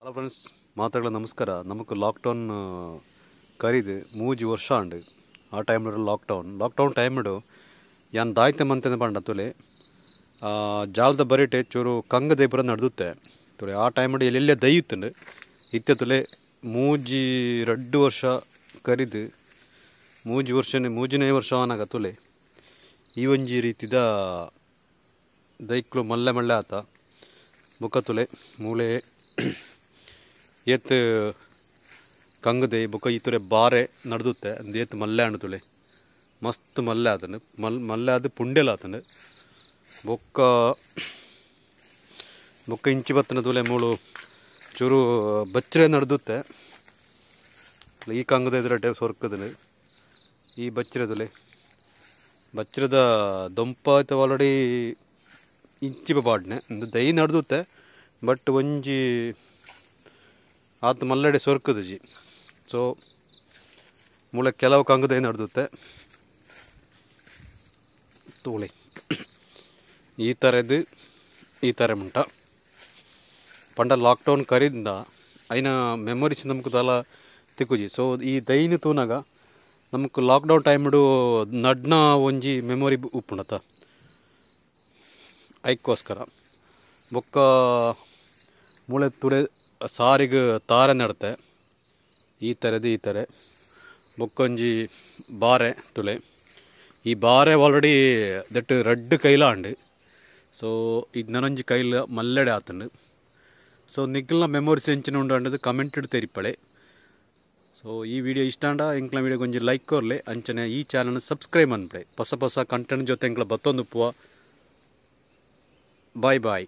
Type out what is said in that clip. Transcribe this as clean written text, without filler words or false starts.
Hello friends, ಮಾತಾಡಲು ನಮಸ್ಕಾರ. ನಮಕ್ ಲಾಕ್ಡೌನ್ ಕರಿದು 3 ವರ್ಷ ಆಂಡ್. ಆ ಟೈಮ್ ಲಾಕ್ಡೌನ್ ಟೈಮ್ಡು ಯಾನ್ ದಾಯ್ತೆ ಮಂತೆನ ಪಂಡ ತುಲೆ ಜಾಲದ ಬರಿಟೆ ಚೂರು ಕಂಗ ದೈಪುರ ನಡೆದುತ್ತೆ ತುಲೆ. ಆ ಟೈಮ್ಡು ಎಲ್ಲೆಲ್ಲೇ ದೈಯುತ್ತಂಡು ಇತ್ತೆ ತುಲೆ 3 ವರ್ಷ ಕರಿದು 3 ವರ್ಷನೇ 3ನೇ ವರ್ಷ ಆನಾಗ ತುಲೆ ಈ ಒಂಜಿ ರೀತಿದ ದೈಕ್ಲು ಮಲ್ಲೆ ಮಲ್ಲೆ ಆತ ಬೊಕ್ಕ ತುಲೆ ಮೂಲೆ ಏತ್ ಕಂಗದೆ ಬೊಕ್ಕ ಈ ತುಲೆ ಬಾರೆ ನಡೆದುತ್ತೆ ಅಂದ್ ಏತ್ ಮಲ್ಲೆ ಆಂಡ್ ತುಲೆ ಮಸ್ತ್ ಮಲ್ಲೆ ಆತಂಡು ಮಲ್ಲೆ ಆದ್ ಪುಂಡೆಲ ಆತಂಡು. ಬೊಕ್ಕ ಬೊಕ್ಕ ಇಂಚಿ ಬತ್ತನ ತುಲೆ ಮೂಳು ಚೂರು ಬಚ್ಚರೆ ನಡೆದುತ್ತೆ ಈ ಕಂಗದ ಎದುರಟ್ಟೆ ಸೊರ್ಕದಲು ಈ ಬಚ್ಚರೆ ತುಲೆ ಬಚ್ಚರದ ದೊಂಪ ಆಯ್ತು ಆಲ್ರೆಡಿ ಇಂಚಿ ಬಾಡ್ನೆ ಒಂದು ದೈ ನಡೆದುತ್ತೆ ಬಟ್ ಒಂಜಿ ಆತ ಮಲ್ಲಡೆ ಸೊರ್ಕದಜಿ. ಸೊ ಮೂಳೆ ಕೆಲವು ಕಂಗದ ನಡೆದುತ್ತೆ ತೋಳೆ ಈ ಥರದ್ದು ಈ ಥರ ಮುಂಟ ಪಂಡ ಲಾಕ್ಡೌನ್ ಕರಿದಿಂದ ಐನ ಮೆಮೊರೀಸ್ ನಮಕ್ ದಾಲ ತಿಕ್ಕುಜಿ. ಸೊ ಈ ದೈನ ತೂನಾಗ ನಮಕ್ ಲಾಕ್ಡೌನ್ ಟೈಮ್ಡು ನಡ್ನ ಒಂಜಿ ಮೆಮೊರಿ ಉಪ್ಪುಂಡತ ಐಕ್ಕೋಸ್ಕರ. ಬೊಕ್ಕ ಮೂಳೆ ತುಳೆ ಸಾರಿಗೆ ತಾರೆ ನಡತೆ ಈ ಥರದ್ದು ಈ ಥರ. ಬೊಕ್ಕೊಂಜಿ ಬಾರೆ ತುಳೆ ಈ ಬಾರೆ ಆಲ್ರೆಡಿ that red ಕೈಲ ಅಂಡು. ಸೊ ಇದು ನನೊಂಜಿ ಕೈಲ ಮಲ್ಲೆಡೆ ಆತಂಡು. ಸೊ ನಿಗ್ಲ್ನ ಮೆಮೊರೀಸ್ ಎಂಚಿನ ಉಂಡು ಅಂಡದು ಕಮೆಂಟೆಡ್ ತೆರಿಪಳೆ. ಸೊ ಈ ವಿಡಿಯೋ ಇಷ್ಟ ಅಂಡ ಎಂಕ್ಲ ವಿಡಿಯೋ ಒಂಜಿ ಲೈಕ್ ಕೊರ್ಲೆ ಅಂಚನೆ ಈ ಚಾನಲ್ ಸಬ್ಸ್ಕ್ರೈಬ್ ಅನ್ಪಡೆ. ಹೊಸ ಹೊಸ ಕಂಟೆಂಟ್ ಜೊತೆ ಎಂಕ್ಲ ಬತ್ತೊಂದು ಪುವ. Boy boy.